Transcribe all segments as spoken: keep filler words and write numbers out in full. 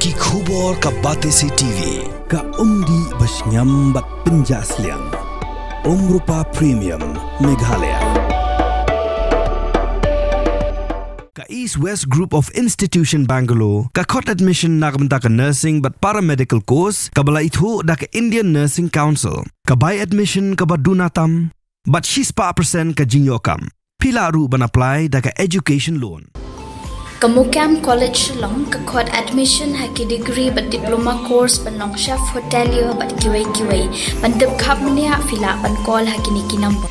Ki khubor ka Batesi T V, ka umdih ba shngiam bad pynjah sliang. Umrupa Premium, Meghalaya. Ka East West Group of Institution Bangalore, ka khot admission na ka bynta ka nursing bad paramedical course, kaba la ithuh da ka Indian Nursing Council, ka bai admission kaba duna tam, bad shispah percent ka jingïoh kam. Phi lah ruh ban apply da ka education loan. Ka MOKAM College Shillong ka khot admission ha ki degree bad diploma course ban long chef hotelier bad kiwei kiwei. Ban tip khapmyniah phi lah ban call ha kine ki number.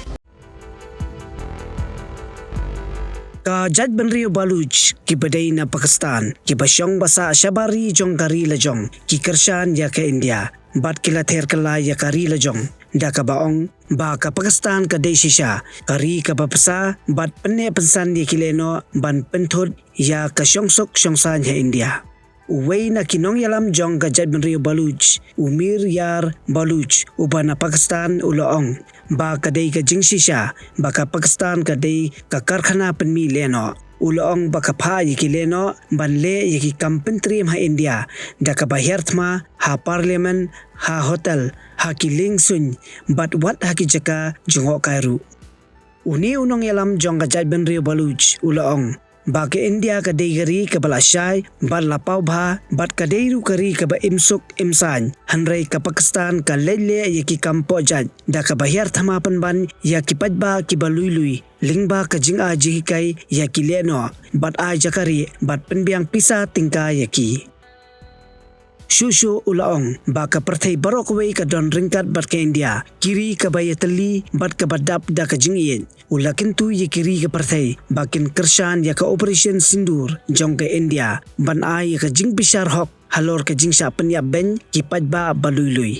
Ka jaitbynriew Baluch kiba dei na Pakistan, kiba shong ba sah shabar ri jong ka ri lajong, ki kyrshan ïa ka India bad ki la ther kylla ïa ka ri lajong da kaba ong ba ka Pakistan ka dei shisha ka ri kaba pynsa bad pynneh pynsan ïa ki lehnoh ban pynthut ïa ka shongsuk shongsaiñ ha India. Uwei na ki nongïalam jong ka jaitbynriew Baluch, u Mir Yar Baluch, uba na Pakistan, u la ong ba ka dei ka jingshisha ba ka Pakistan ka dei ka karkhana pynmih lehnoh. U la ong ba ka phah ïa ki lehnoh ban leh ïa ki kam pyntriem ha India da kaba hiar thma ha Parliament, ha hotel, ha ki lieng suiñ bad wat ha ki jaka jngohkai ruh. Une u nongïalam jong ka jaitbynriew Baluch u la ong ba ka India ka dei ka ri kaba la shai bad la paw bha bad ka dei ruh ka ri kaba im suk im saiñ, hynrei ka Pakistan ka leit leh ïa ki kam pohjait da kaba hiar thma pynban ïa ki paidbah kiba lui lui lyngba ka jingai jinghikai ïa ki lehnoh bad ai jakarieh bad pynbiang pisa tyngka ïa ki. Shuh shuh u la ong ba ka pyrthei baroh kawei ka don ryngkat bad ka India, ki ri kaba ïatylli bad kaba dap da ka jingïeit. U la kyntu ïa ki ri ka pyrthei ba kin kyrshan ïa ka Operation Sindoor jong ka India ban ai ïa ka jingbishar hok halor ka jingshah pynïap beiñ ki paidbah ba lui lui.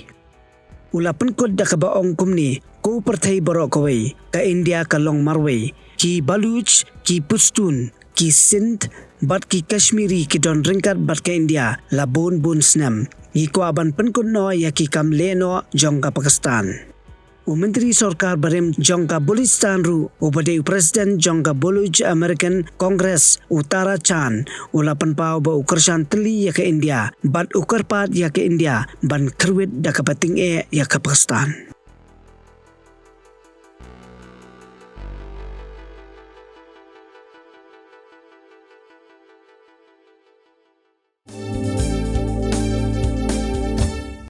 U la pynkut da kaba ong kumne, ko pyrthei baroh kawei, ka India ka long marwei, ki Baluch, ki Pashtun, ki Sindh bad ki Kashmiri ki don ryngkat bad ka India la bun bun snem. Ngi kwah ban pynkut noh ïa ki kam lehnoh jong ka Pakistan. U Myntri Sorkar barim jong ka Baluchistan ruh, uba dei u President jong ka Baluch American Congress, u Tara Chand, u la pynpaw ba u kyrshan tylli ïa ka India bad u kyrpad ïa ka India ban kyrwit da kaba tyngeh ïa ka Pakistan.